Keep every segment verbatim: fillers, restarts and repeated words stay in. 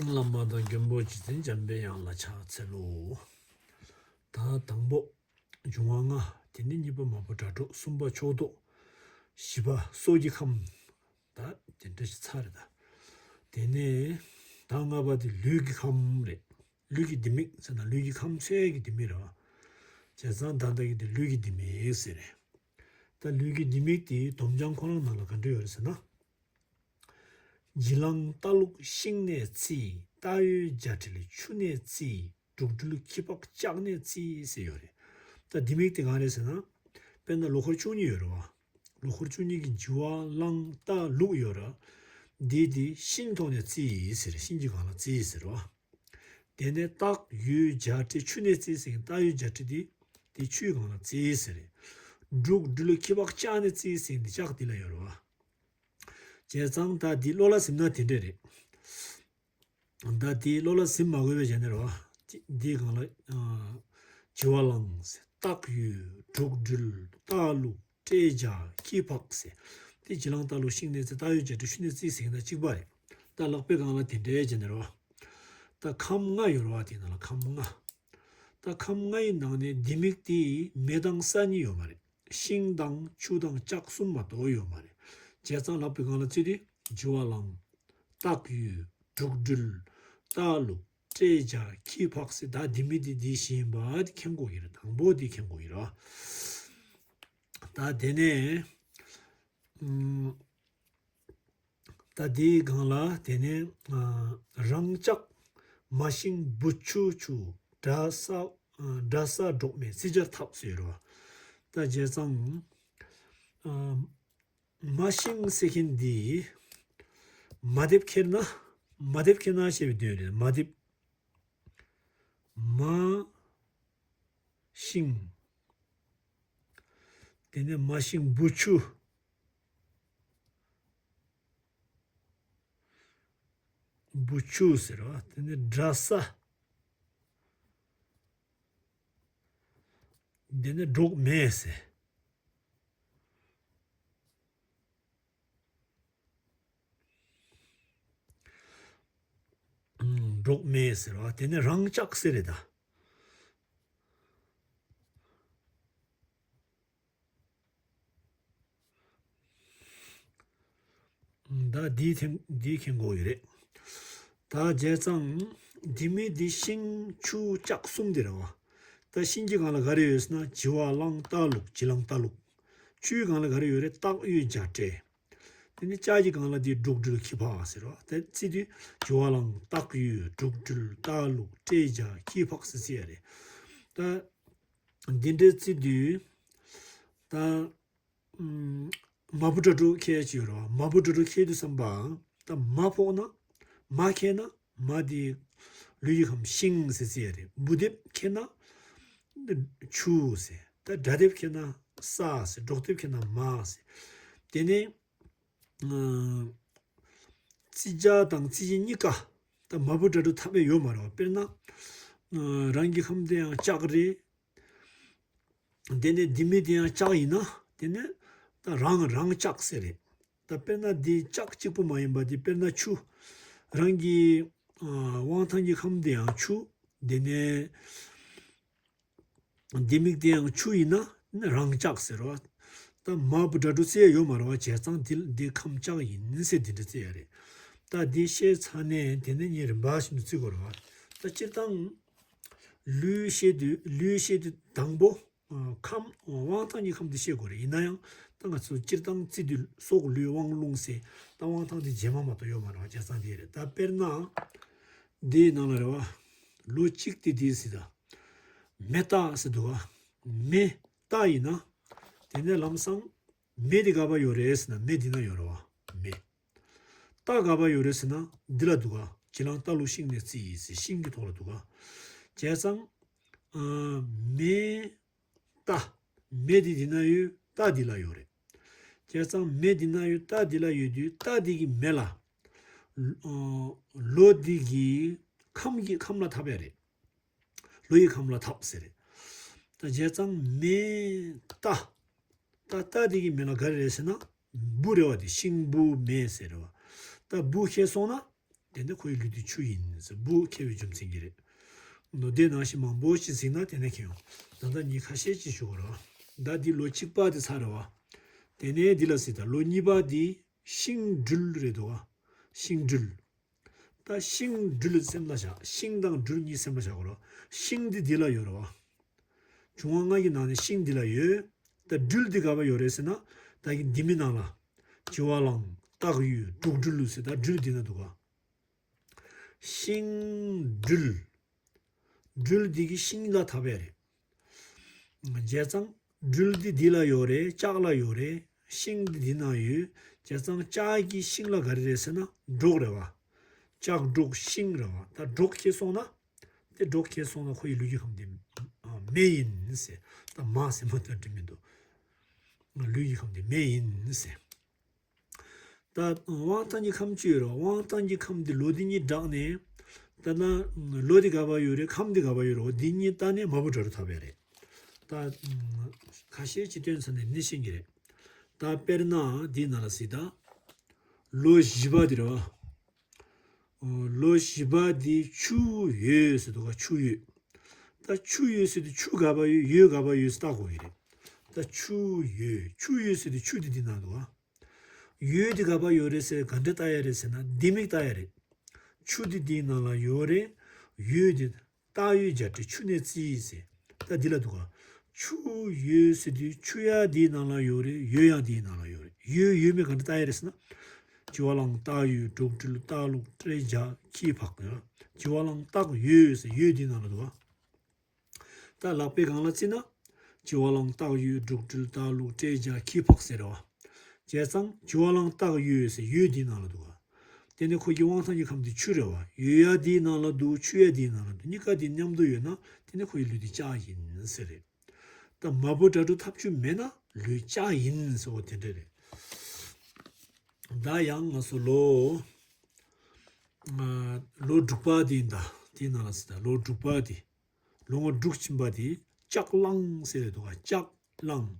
བླ་མ་དང་མགོན་པོ་རྗེ་བཙུན་འཇམ་པའི་དབྱངས་ལ་ཕྱག་འཚལ་ལོ། ད་དང་པོ་འབྱུང་བ་ལྔ། དེ་ནས་གཉིས་པ་མ་བུ་དགྲ་གྲོགས། གསུམ་པ་ཕྱོགས་གཏོགས། བཞི་པ་སྲོག་གི་ཁམས། ད་དེ་འདྲ་ཞིག་ཚར་རེད་ད། དེ་ནས་ད་ལྔ་པ་དེ་ལུས་ཀྱི་ཁམས་རེད། ལུས་ཀྱི་ལྡེ་མིག་ཟེར་ན་ལུས་ཀྱི་ཁམས་ཚད་ཀྱི་ལྡེ་མིག་རེད་བ། བྱས་ཙང་ད་ལྟ་གི་དེ་ལུས་ཀྱི་ལྡེ་མིག་ཟེར་རེད། ད་ལུས་ཀྱི་ལྡེ་མིག་དེ་སྡོམ་རྐྱང་ཁོ་རང་ནང་ལ་ག་འདྲ་ཡོད་རེད་ཟེར་ན། བྱི་གླང་རྟ་ལུག་ཤིང་ནས་བརྩིས། སྟག་ཡོས་རྒྱ་བྲལ་ཆུ་ནས་བརྩིས། འབྲུག་སྦྲུལ་ཁྱི་ཕག་ལྕགས་ནས་བརྩིས་ཟེར་ཡོད་རེད། ད་ལྡེ་མིག་དེ་གང་རེད་ཟེར་ན། དཔེར་ན་ལོ་འཁོར་བཅུ་གཉིས་ཡོད་རེད་བ། ལོ་འཁོར་བཅུ་གཉིས་ཀྱི་བྱི་བ་གླང་རྟ་ལུག་ཡོད་རེད། འདི་དེ་ཤིང་ཐོག་ནས་བརྩིས་ཟེར། ཤིང་གི་སྒང་ལ་བརྩིས་ཟེར་བ། དེ་ནས་སྟག་ཡོས་རྒྱ་བྲལ་ཆུ་ནས་བརྩིས་ཟེར། སྟག་ཡོས་རྒྱ་བྲལ་དེ་དེ་ཆུའི་སྒང་ལ་བརྩིས་ཟེར། འབྲུག་སྦྲུལ་ཁྱི་ཕག་ལྕགས་ནས་བརྩིས་ཟེར། འདི་ལྕགས་དེ་ལ་ཡོད་རེད་བ། བྱས་ཙང་ད་འདི་བློ་ལ་ཟིན་ན་དེ་འདྲ་རེད། ད་དེ་བློ་ལ་ཟིན་མ་དགོས་པའི་བྱས་ནས་རེད་བ། འདིའི་སྒང་ལ་ཨ་བྱི་བ་གླང་ཟེར། སྟག་ཡོས། འབྲུག་སྦྲུལ། རྟ་ལུག། སྤྲེལ་རྒྱ། ཁྱི་ཕག་ཟེར། དེ་བྱི་གླང་རྟ་ལུག་ཤིང་ནས་བརྩིས། སྟག་ཡོས་རྒྱ་བྲལ་ཆུ་ནས་བརྩིས་ཟེར་ན་གཅིག་པ་རེད། ད་ལག་པའི་སྒང་ལ་དེ་འདྲའི་བྱས་ནས་རེད་བ། ད་ཁམས་ལྔ་ཡོད་རེད་བ། དེ་ནང་ལ་ཁམས་ལྔ། ད་ཁམས་ལྔ་ཡི་ནང་ནས་ལྡེ་མིག་དེ་མེ་དང་ས་གཉིས་ཡོད་མ་རེད། ཤིང་དང་ཆུ་དང་ལྕགས་གསུམ་མ་གཏོགས་ཡོད་མ་རེད། བྱས་ཙང་ལག་པའི་སྒང་ལ་བརྩིས་ཏེ་བྱི་བ་གླང་། སྟག་ཡོས། འབྲུག་སྦྲུལ། རྟ་ལུག། སྤྲེལ་རྒྱ། ཁྱི་ཕག་ཟེར། ད་ལྡེ་མིག་དེ་འདི་བཞིན་པ་དེ་མཁྱེན་དགོས་ཀྱི་རེད། དང་པོ་དེ་མཁྱེན་དགོས་ཀྱི་རེད། ད་དེ་ནས་ཨུམ། ད་དེའི་སྒང་ལ་དེ་ནས་ཨ་རང་ལྕགས། མ་ཤིང་བུ་ཆུ་ཆུ། དགྲ་ས་ཨ་དགྲ་ས་འབྲོག་མེ་བརྩི་བྱ་ཐབས་ཟེར་རོ། ད་བྱས་ཙང་ཨ་མ་ཤིང་ཟེར་མཁན་འདི་མ་ལྡེབ་ཁྱེར་ན། མ་ལྡེབ་ཁྱེར་ན་ཞེས་པའི་དོན་རེད། མ་ལྡེབ། མ་ཤིང་། དེ་ནས་མ་ཤིང་བུ་ཆུ། བུ་ཆུ་ཟེར་བ། དེ་ནས་དགྲ་ས། དེ་ནས་འབྲོག་མེ་ཟེར། ཨུམ། འབྲོག་མེ་ཟེར་བ། དེ་ནས་རང་ལྕགས་ཟེར་རེད་ད། ད་འདི་ཐེངས་འདི་མཁྱེན་དགོས་ཡོད་རེད། ད་བྱས་ཙང་ལྡེ་མིག་འདི་ཤིང་ཆུ་ལྕགས་གསུམ་དེ་རེད་བ། ད་ཤིང་གི་སྒང་ལ་ག་རེ་ཡོད་ཟེར་ན་བྱི་བ་གླང་རྟ་ལུག། བྱི་གླང་རྟ་ལུག། ཆུའི་སྒང་ལ་ག་རེ་ཡོད་རེད། སྟག་ཡོས་རྒྱ་བྲལ། དེ་ནས་ལྕགས་ཀྱི་སྒང་ལ་དེ་འབྲུག་སྦྲུལ་ཁྱི་ཕག་ཟེར་བ། དེ་བརྩིས་དུས་བྱི་བ་གླང་། སྟག་ཡོས། འབྲུག་སྦྲུལ། རྟ་ལུག། སྤྲེལ་རྒྱ། ཁྱི་ཕག་ཟེར་བརྩི་ཡ་རེད། ད་འདི་འདྲའི་བརྩིས་དུས་ད་ཨུམ། མ་བུ་དགྲ་གྲོགས་ཁྱེར་ཡ་ཅིག་ཡོད་རེད་བ། མ་བུ་དགྲ་གྲོགས་ཁྱེར་དུས་ཙམ་པ་ད་མ་ཕོག་ན། མ་ཁྱེར་ན་མ་དེ་ལུས་ཀྱི་ཁམས་ཤིང་ཟེར་བརྩི་ཡ་རེད། བུ་ལྡེབ་ཁྱེར་ན་ཆུ་ཟེར། ད་དགྲ་ལྡེབ་ཁྱེར་ན་ས་ཟེར། འབྲོག་ལྡེབ་ཁྱེར་ན་མ་ཟེར། དེ་ནས་ཨ་བརྩི་བྱ་དང་བརྩི་བྱེད་གཉིས་ཀ། ད་མ་བུ་དགྲ་གྲོགས་ཐ་མ་ཡོད་མ་རེད་བ། དཔེར་ན་ཨ་རང་གི་ཁམས་དེ་ཡང་ལྕགས་རེད། དེ་ནས་ལྡེ་མིག་དེ་ཡང་ལྕགས་ཡིན་ན། དེ་ནས་ད་རང་རང་ལྕགས་ཟེར་རེད། ད་དཔེར་ན་འདི་ལྕགས་གཅིག་པུ་མ་ཡིན་པ་དེ། དཔེར་ན་ཆུ། རང་གི་ཨ་དབང་ཐང་གི་ཁམས་དེ་ཡང་ཆུ། དེ་ནས་ལྡེ་མིག་དེ་ཡང་ཆུ་ཡིན་ན་རང་ལྕགས་ཟེར་བ། ད་མ་བུ་དགྲ་གྲོགས་བརྩི་ཡ་ཡོད་མ་རེད་བ། བྱས་ཙང་འདི་འདི་ཁམས་ལྕགས་ཡིན་ཟེར་འདི་འདྲ་བརྩི་ཡ་རེད། ད་འདི་བཤད་ཚར་ནས་དེ་ནས་ངས་རིམ་པ་བཞིན་དུ་བརྩི་དགོས་རེད་བ། ད་སྤྱིར་བཏང་ལུས་བཤད་དུས་ལུས་བཤད་དུས་དང་པོ་ཨ་ཁམས་དབང་ཐང་གི་ཁམས་དེ་བཤད་དགོས་རེད། ཡིན་ན་ཡང་ད་ང་ཚོ་སྤྱིར་བཏང་བརྩི་དུས་སྲོག་ལུས་དབང་རླུང་ཟེར། ད་དབང་ཐང་དེ་རྗེས་མ་མ་གཏོགས་ཡོད་མ་རེད་བ། བྱས་ཙང་དེ་རེད། ད་དཔེར་ན་འདིའི་ནང་ལ་རེད་བ། ལོ་གཅིག་དེ་དེ་ཟེར། ད་མེ་སྟག་ཟེར་འདུག་ག། མེ་སྟག་ཡིན་ན། དེ་ནས་ལམ་སང་མེ་དེ་ག་པར་ཡོད་རེད་ཟེར་ན་མེ་འདི་ན་ཡོད་རེད་བ། མེ། སྟག་ག་པར་ཡོད་རེད་ཟེར་ན་འདི་ལ་འདུག་ག། བྱི་གླང་རྟ་ལུག་ཤིང་ནས་བརྩིས་ཟེར། ཤིང་གི་ཐོག་ལ་འདུག་ག། བྱས་ཙང་ཨ་མེ་སྟག། མེ་འདི་འདི་ན་ཡོད། སྟག་འདི་ལ་ཡོད་རེད། བྱས་ཙང་མེ་འདི་ན་ཡོད། སྟག་འདི་ལ་ཡོད་དུས་སྟག་འདི་གི་མེ་ལ་ཨ་ལོ་འདི་གི་ཁམས་ཀྱི་ཁམས་ལ་འཐབ་ཡ་རེད། ལོ་ཡི་ཁམས་ལ་འཐབ་ཟེར་རེད། ད་བྱས་ཙང་མེ་སྟག། ད་སྟག་འདི་གི་མེ་ལ་ག་རེ་རེད་ཟེར་ན་འབུ་རེད་བ། དེ་ཤིང་འབུ་མེ་ཟེར་རེད་བ། ད་འབུ་ཁྱེར་སོང་ན་ དེ་ནས་ཁོ་ཡི་ལུས་དེ་ཆུ་ཡིན་ཟེར། འབུ་ཁེལ་བའི་རྒྱུ་མཚན་གྱིས་རེད། མདོ་སྡེ་ནང་བཞིན་མང་པོ་ཞིག་གཟིགས་ན་དེ་ནས་ཁེལ་ཡོང་། ད་ལྟ་ངས་ཁ་ཤས་ཅིག་ཞུ་དགོས་རེད་བ། ད་འདི་ལོ་གཅིག་པ་དེ་ཚར་རེད་བ། དེ་ནས་འདི་ལ་གཟིགས་དང་། ལོ་གཉིས་པ་འདི་ཤིང་སྦྲུལ་རེད་འདུག་བ། ཤིང་སྦྲུལ། ད་ཤིང་སྦྲུལ་སེམས་ལ་བཞག་ཤིང་དང་སྦྲུལ་གཉིས་སེམས་ལ་བཞག་གོ་རོ། ཤིང་འདི་འདི་ལ་ཡོད་རེད་བ། འབྱུང་བ་ལྔ་གི་ནང་ནས་ཤིང་འདི་ལ་ཡོད། ད་སྦྲུལ་འདི་ག་པར་ཡོད་རེད་ཟེར་ན། ད་གི་འདི་མི་ནང་ལ། བྱི་བ་གླང་སྟག་ཡོས་འབྲུག་སྦྲུལ་ཟེར། ད་སྦྲུལ་འདི་ན་འདུག་ག་ཤིང་སྦྲུལ། སྦྲུལ་འདི་གི་ཤིང་ལ་ཐབ་ཡ་རེད། བྱས་ཙང་སྦྲུལ་འདི་འདི་ལ་ཡོད་རེད། ལྕགས་ལ་ཡོད་རེད། ཤིང་འདི་འདི་ན་ཡོད། བྱས་ཙང་ལྕགས་ཀྱི་ཤིང་ལ་ག་རེ་རེད་ཟེར་ན་སྒྲོག་རེད་བ། ལྕགས་སྒྲོག་ཤིང་རེད་བ། ད་སྒྲོག་ཁེལ་སོང་ན། དེ་སྒྲོག་ཁེལ་སོང་ན་ཁོ་ཡི་ལུས་ཀྱི་ཁམས་དེ་མེ་ཡིན་ཟེར། ད་མ་ཟེར་མ་ཐོན་དྲི་མི་འདུག་ལུས་ཀྱི་ཁམས་དེ་མེ་ཡིན་ཟེར། ད་དབང་ཐང་གི་ཁམས་ཅི་ཡོད་རེད། དབང་ཐང་གི་ཁམས་འདི་ལོ་འདི་གཉིས་བསྒྲགས་ནས། ད་ན་ལོ་འདི་ག་པར་ཡོད་རེད། ཁམས་འདི་ག་པར་ཡོད་རེད། འོ་འདི་གཉིས་ལྟ་ནས་མ་བུ་དྲ་རུ་ཐོབ་ཡ་རེད། ད་ཁ་ཤས་ཅིག་སྟོན་ས་ནས་ནི་ཤེས་ཀྱི་རེད། ད་དཔེར་ན་འདི་ནང་ལ་གཟིགས་དང་། ལོ་བཞི་པ་འདི་རེད་བ། ལོ་བཞི་པ་འདི་ཆུ་ཡོས་ཟེར་འདུག་ག་ཆུ་ཡོས། ད་ཆུ་ཡོས་ཟེར་དུས་ཆུ་ག་པར་ཡོད། ཡོས་ག་པར་ཡོད་ཟེར་ལྟ་དགོས་ཀྱི་རེད། ད་ཆུ་ཡོས། ཆུ་ཡོས་ཟེར་དུས་ཆུ་འདི་འདི་ན་འདུག་ག་ཡོས་འདི་ག་པར་ཡོད་རེད་ཟེར་ག་འདྲ་ལྟ་ཡ་རེད་ཟེར་ན་ལྡེ་མིག་ལྟ་ཡ་རེད། ཆུ་འདི་འདིའི་ནང་ལ་ཡོད་རེད། ཡོས་འདི་སྟག་ཡོས་རྒྱ་བྲིས་ཆུ་ནས་བརྩིས་ཟེར། ད་འདི་ལ་འདུག་ག་ཆུ་ཡོས་ཟེར་དུས་ཆུ་ཡ་འདིའི་ནང་ལ་ཡོད་རེད། ཡོས་ཡང་འདིའི་ནང་ལ་ཡོད་རེད། ཡོས་ཡོད་མེད་ག་འདྲ་ལྟ་ཡ་རེད་ཟེར་ན། བྱི་བ་གླང་སྟག་ཡོས་འབྲུག་སྦྲུལ་སྟག་ལུག་སྤྲེལ་རྒྱ་ཁྱི་ཕག་ཡ། བྱི་བ་གླང་སྟག་ཡོས་ཟེར་ཡོས་འདིའི་ནང་ལ་འདུག་ག་ད་ལག་པའི་སྒང་ལ་བརྩིས་ན། བྱི་བ་གླང་སྟག་ཡོས་འབྲུག་སྦྲུལ་སྟག་ལུག་སྤྲེལ་རྒྱ་ཁྱི་ཕག་ཟེར་རེད་བ། བྱས་ཙང་བྱི་བ་གླང་སྟག་ཡོས་ཟེར་ཡོས་འདིའི་ནང་ལ་འདུག་ག་དེ་ནས་ཁོ་གི་དབང་ཐང་གི་ཁམས་དེ་ཆུ་རེད་བ། ཡོས་ཡ་འདིའི་ནང་ལ་འདུག་ཆུ་ཡ་འདིའི་ནང་ལ་འདུག་གཉིས་ཀ་འདི་མཉམ་དུ་ཡོད་ན་དེ་ནས་ཁོ་ཡི་ལུས་འདི་ལྕགས་ཡིན་ཟེར་རེད། ད་མ་བུ་དྲ་གྲུ་ཐབས་ཆུ་མེད་ན་ལུས་ལྕགས་ཡིན་ཟེར་བ་དེ་འདྲ་རེད། ད་ཡང་ང་ཚོ་ལོ། ལོ་དྲུག་པ་དེ་ཡིན་ད། དེའི་ནང་ལ་ཟེར་ད་ལོ་དྲུག་པ་དེ། ལོ་ངོ་དྲུག་ཕྱིན་པ་དེ་ལྕགས་གླང་ཟེར་རེད་འདུག་ག་ལྕགས་གླང་།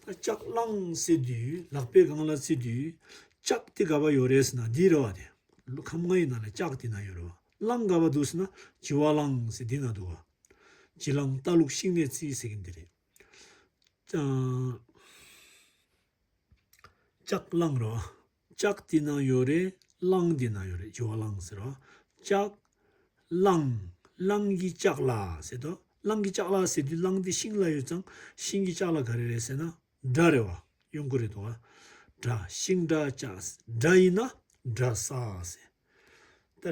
ད་ལྕགས་གླང་ཟེར་དུས་ལག་པའི་སྒང་ལ་བརྩིས་དུས་ལྕགས་དེ་ག་པར་ཡོད་རེད་ཟེར་ན་འདི་རེད་བ་དེ། ལོ་ཁམས་ལྔ་ཡི་ནང་ལ་ལྕགས་དེ་ན་ཡོད་རེད་བ། གླང་ག་པར་འདུག་ཟེར་ན་བྱི་བ་གླང་ཟེར་འདི་ན་འདུག་ག་བྱི་གླང་རྟ་ལུག་ཤིང་ནས་བརྩིས་ཟེར་གི་འདི་རེད། ལྕགས་ལྕགས་གླང་རོ། ལྕགས་དེ་ན་ཡོད་རེད། གླང་དེ་ན་ཡོད་རེད། བྱི་བ་གླང་ཟེར་རོ། ལྕགས་གླང་། གླང་གི་ལྕགས་ལ་ཟེར་དོ། གླང་གི་ལྕགས་ལ་ཟེར་དུས་གླང་དེ་ཤིང་ལ་ཡོད་ཙང་ཤིང་གི་ལྕགས་ལ་ག་རེ་རེད་ཟེར་ན་དགྲ་རེད་བ། གཡོན་སྐོར་རེད་དོ། དགྲ། ཤིང་དགྲ་ལྕགས། དགྲ་ཡིན་ན་དགྲ་ས་ཟེར། ད་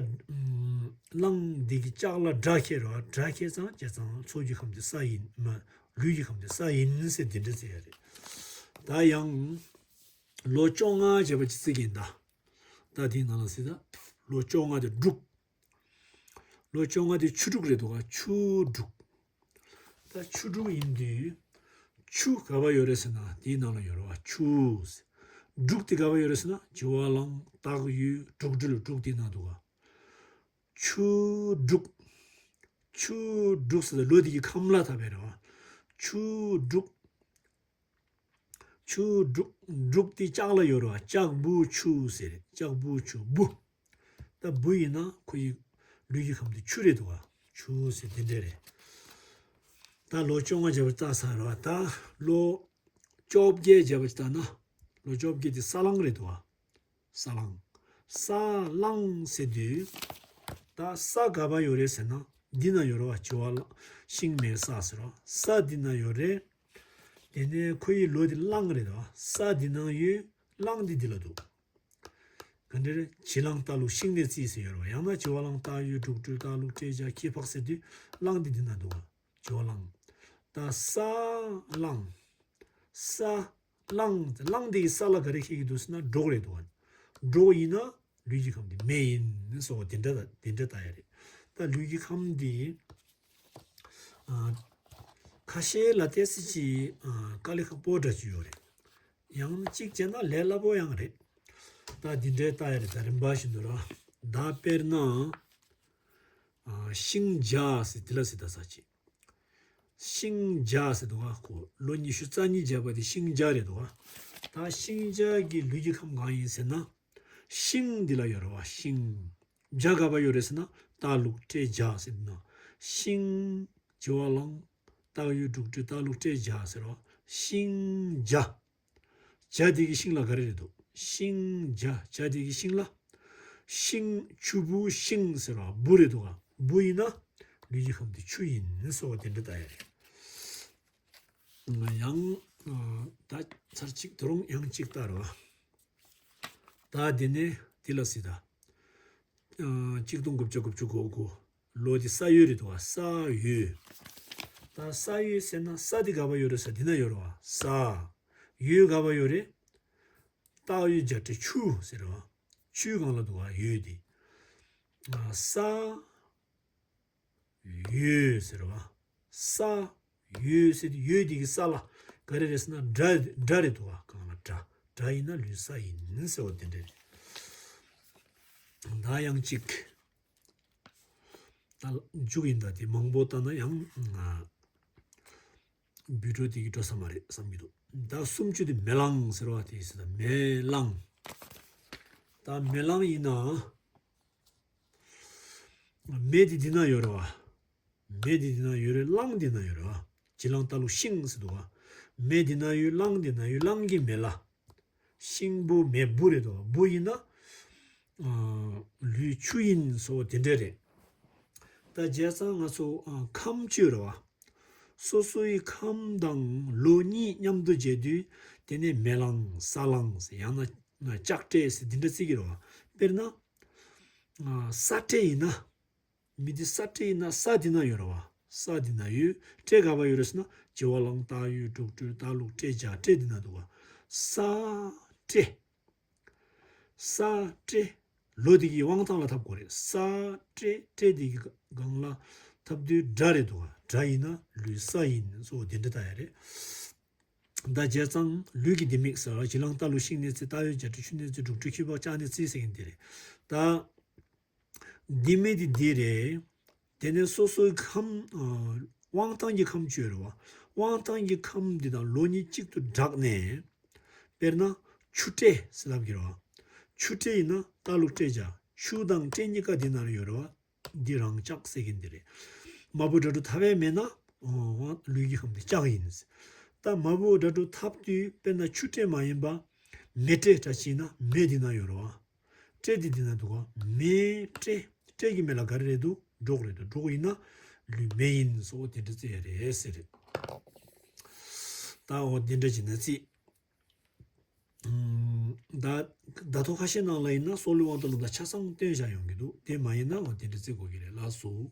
གླང་འདི་གི་ལྕགས་ལ་དགྲ་ཁེལ་རོ། དགྲ་ཁེལ་ཙང་བྱས་ཙང་ཚོགས་ཀྱི་ཁམས་དེ་ས་ཡིན་མ། ལུས་ཀྱི་ཁམས་དེ་ས་ཡིན་ཟེར་འདི་འདྲ་ཟེར་ཡ་རེད། ད་ཡང་ལོ་བཅོ་ལྔ་བྱས་པ་ཅི་ཟེར་གྱིན་ད། ད་དེའི་ནང་ལ་ཟེར་ད། ལོ་བཅོ་ལྔ་དེ་འབྲུག་ལོ་བཅོ་ལྔ་དེ་ཆུ་འབྲུག་རེད་འདུག་ག་ཆུ་འབྲུག་ད་ཆུ་འབྲུག་ཡིན་དུས། ཆུ་ག་པར་ཡོད་རེད་ཟེར་ན་དེའི་ནང་ལ་ཡོད་རེད་བ། ཆུ་ཟེར། འབྲུག་དེ་ག་པར་ཡོད་རེད་ཟེར་ན་བྱི་བ་གླང་སྟག་ཡོས་འབྲུག་སྦྲུལ་འབྲུག་དེའི་ནང་འདུག་ག་ཆུ་འབྲུག་ཆུ་འབྲུག་ཟེར་ལོ་དེ་གི་ཁམས་ལ་ཐ་བས་རེད་བ། ཆུ་འབྲུག་ཆུ་འབྲུག་འབྲུག་དེ་ལྕགས་ལ་ཡོད་རེད་བ། ལྕགས་འབུ་ཆུ་ཟེར། ལྕགས་འབུ་ཆུ་འབུ། ད་འབུ་ཡིན་ན་ཁོ་ཡི་ལུས་ཀྱི་ཁམས་དེ་ཆུ་རེད་འདུག་ག་ཆུ་ཟེར་དེ་འདྲ་རེད། ད་ལོ་བཅོ་ལྔ་བྱས་པ་ལྟ་ས་རེད་བ། ད་ལོ་བཅོ་བརྒྱད་བྱས་པ་ལྟ་ན་ལོ་བཅོ་བརྒྱད་དེ་ས་གླང་རེད་འདུག་ག་ས་གླང་། ས་གླང་ཟེར་དུས། ད་ས་ག་པར་ཡོད་རེད་ཟེར་ན། འདི་ན་ཡོད་རེད་བ། བྱི་བ་གླང་། ཤིང་མེད་ས་ཟེར་བ། ས་འདི་ན་ཡོད་རེད། དེ་ནས་ཁོ་ཡི་ལོ་དེ་གླང་རེད་བ། ས་འདི་ན་ཡོད། གླང་འདི་འདི་ལ་འདུག་ག་འདྲ་རེད། བྱི་གླང་རྟ་ལུག་ཤིང་ནས་བརྩིས་ཟེར་ཡོད་རེད་བ། ཡང་ན་བྱི་བ་གླང་སྟག་ཡོས་འབྲུག་སྦྲུལ་སྟག་ལུག་སྤྲེལ་རྒྱ་ཁྱི་ཕག་ཟེར་དུས་གླང་འདི་འདི་ན་འདུག་བ། བྱི་བ་གླང་། ད་ས་གླང་། ས། གླང་། གླང་དེ་ཡི་ས་ལ་ག་རེ་ཁེལ་གྱི་འདུག་ཟེར་ན་སྒྲོག་རེད་འདུག་བ། སྒྲོག་ཡིན་ན་ལུས་ཀྱི་ཁམས་དེ་མེ་ཡིན་སོགས་དེ་འདྲ་དེ་འདྲ་ལྟ་ཡ་རེད། ད་ལུས་ཀྱི་ཁམས་དེ་ཨ། ཁ་ཤས་ལ་ཏོག་ཙམ་ཅིག་ཨ། དཀའ་ལས་ཁག་པོ་འདྲ་ཅིག་ཡོད་རེད། ཡང་གཅིག་བྱས་ན་ལས་སླ་པོ་ཡང་རེད། ད་དེ་འདྲའི་ལྟ་ཡ་རེད། ད་རིམ་པ་བཞིན་དུ་ར། ད་དཔེར་ན་ཨ། ཤིང་བྱ་ཟེར་དེ་ལ་ཟེར་ད་ས་ཅིག་ཤིང་བྱ་ཟེར་འདུག་ག་ཁོ་ལོ་ཉི་ཤུ་རྩ་གཉིས་བྱས་པ་དེ་ཤིང་བྱ་རེད་འདུག་ག་ད་ཤིང་བྱ་གི་ལུས་ཀྱི་ཁམས་གང་ཡིན་ཟེར་ན། ཤིང་འདི་ལ་ཡོད་རེད་བ། ཤིང་ ཇ་ག་པར་ཡོད་རེད་ཟེར་ན་ཏ་ལུག་ཏྲེ་ཇ་ཟེར་ན། ཤིང་བྱི་བ་གླང་ཏ་གཡུ་འབྲུག་སྦྲུལ་ཏ་ལུག་ཏྲེ་ཇ་ཟེར་བ། ཤིང་ཇ། ཇ་དེ་གི་ཤིང་ལ་ག་རེ་རེད་འདུག་ཤིང་ཇ། ཇ་དེ་གི་ཤིང་ལ། ཤིང་ཆུ་བུ་ཤིང་ཟེར་བ་བུ་རེད་འདུག་ག་བུ་ཡིན་ན་ལུས་ཀྱི་ཁམས་དེ་ཆུ་ཡིན་ཟེར་བ་དེ་འདྲ་ལྟ་ཡ་རེད། ཡང་ད་ཚར་གཅིག་དོ་རུང་ཡང་གཅིག་ལྟ་རོགས། ད་དེ་ནས་དེ་ལ་སྲིད་ད། གཅིག་སྟོང་དགུ་བརྒྱ་དགུ་བཅུ་གོ་དགུ། ལོ་དེ་ས་ཡོས་རེད་འདུག་བ། ས་ཡོས། ད་ས་ཡོས་ཟེར་ན་ས་དེ་ག་པར་ཡོད་རེད་ཟེར་འདི་ན་ཡོད་རེད་བ། ས། ཡོས་ག་པར་ཡོད་རེད། ཏ་གཡུ་བྱ་ཏྲེ་ཆུ་ཟེར་བ། ཆུའི་སྒང་ལ་འདུག་བ་ཡོས་དེ། ས་ཡོས་ཟེར་བ། ས་ཡོས་ཟེར་དུས་ཡོས་དེ་གི་ས་ལ་ག་རེ་རེད་ཟེར་ན་སྒྲ་སྒྲ་རེད་འདུག་བ། སྒང་ལ་སྒྲ། སྒྲ་ཡིན་ན་ལུས་ས་ཡིན་ཟེར་བ་དེ་འདྲ་རེད། ད་ཡང་གཅིག་ད་མཇུག་ཡིན་ད། དེ་མང་པོ་བལྟས་ན་ཡང་ང་བི་ཌི་ཡོ་དེ་གི་འགྲོ་ས་མ་རེད་བསམ་གྱི་འདུག་ད་སུམ་ཅུ་དེ་མེ་གླང་ཟེར་བ་དེ་ཟེར་ད། མེ་གླང་། ད་མེ་གླང་ཡིན་ན་མེ་དེ་འདི་ན་ཡོད་རེད་བ། མེ་དེ་འདི་ན་ཡོད་རེད། གླང་འདི་ན་ཡོད་རེད་བ། བྱི་གླང་ཏ་ལུག་ཤིང་ཟེར་འདུག་བ། མེ་འདི་ན་ཡོད། གླང་འདི་ན་ཡོད། གླང་གི་མེ་ལ། ཤིང་བུ་མེ་བུ་རེད་དོ། བུ་ཡིན་ན་ཨ་ལུས་ཆུ་ཡིན་སོགས་དེ་འདྲ་རེད། ད་བྱས་ཙང་ང་ཚོ་ཨ་ཁམས་བཅུ་རེད་བ། སོ་སོའི་ཁམས་དང་ལོ་གཉིས་མཉམ་དུ་བྱས་དུས་དེ་ནས་མེ་གླང་ས་གླང་ཟེར། ཡང་ན་ལྕགས་ཏྲེ་ཟེར་འདི་འདྲ་བརྩི་གི་རེད་བ། དཔེར་ན་ཨ་ས་ཏྲེ་ཡིན་ན། མི་འདི་ས་ཏྲེ་ཡིན་ན་ས་འདི་ན་ཡོད་རེད་བ། ས་འདི་ན་ཡོད། ཏྲེ་ག་པར་ཡོད་རེད་ཟེར་ན་བྱི་བ་གླང་ཏ་གཡུ་འབྲུག་སྦྲུལ་ཏ་ལུག་ཏྲེ་ཇ་ཏྲེ་འདི་ན་འདུག་བ། ས་ཏྲེ། ས་ཏྲེ། ལོ་འདི་གི་དབང་ཐང་ལ་འཐབ་དགོས་རེད། ས་ཏྲེ། ཏྲེ་འདི་གི་སྒང་ལ་འཐབ་དུས་སྒྲ་རེད་འདུག་བ། སྒྲ་ཡིན་ན་ལུས་ས་ཡིན་སོགས་དེ་འདྲ་ལྟ་ཡ་རེད། ད་བྱས་ཙང་ལུས་ཀྱི་ལྡེ་མིག་ཟེར་བ་བྱི་གླང་ཏ་ལུག་ཤིང་ནས་བརྩི། ཏ་གཡུ་བྱ་ཏྲེ་ཆུ་ནས་བརྩི། འབྲུག་སྦྲུལ་ཁྱི་ཕག་ལྕགས་ནས་བརྩི་ཟེར་མཁན་དེ་རེད། ད། འདི་མེད་དེ་འདི་རེད། དེ་ནས་སོ་སོའི་ཁམས་ཨ་དབང་ཐང་གི་ཁམས་བཅུ་རེད་བ། དབང་ཐང་གི་ཁམས་འདི་དང་ལོ་གཉིས་གཅིག་ཏུ་སྦྲགས་ནས། དཔེར་ན་ཆུ་ཏྲེ་ཟེར་ལབ་ཀྱི་རེད་བ། ཆུ་ཏྲེ་ཡིན་ན་ཏ་ལུག་ཏྲེ་ཇ། ཆུ་དང་ཏྲེ་གཉིས་ཀ་འདི་ན་ཡོད་རེད་བ། འདི་རང་ལྕགས་ཟེར་མཁན་འདི་རེད། མ་བུ་དགྲ་གྲོགས་འཐབ་ཡས་མེད་ན་ཨོ་ལུས་ཀྱི་ཁམས་འདི་ལྕགས་ཡིན། ད་མ་བུ་དགྲ་གྲོགས་འཐབ་དུས་དཔེར་ན་ཆུ་ཏྲེ་མ་ཡིན་པ་མེ་ཏྲེ་འདྲ་ཅིག་ཡིན་ན་མེ་འདི་ན་ཡོད་རེད་བ། ཏྲེ་འདི་འདི་ན་འདུག་ག་མེ་ཏྲེ། ཏྲེ་གི་མེ་ལ་ག་རེ་རེད་འདུག་འབྲོག་རེད་འདུག་འབྲོག་ཡིན་ན་ལུས་མེ་ཡིན་སོགས་དེ་འདྲ་བརྩི་ཡ་རེད་ཟེར་རེད། ད་འོ་དེ་འདྲ་བྱས་ན་བརྩི། ཨམ། ད་ད་ཐོག་ཁ་ཤས་ནང་ལ་ཡིན་ན་སྲོག་ལུས་དབང་དུ་ལུང་དང་ཆ་ཚང་སྟོན་བྱ་ཡོང་གི་འདུག་དེ་མ་ཡིན་ན་འོ་དེ་འདྲ་བརྩི་དགོས་ཀྱི་རེད། ལགས་སོ།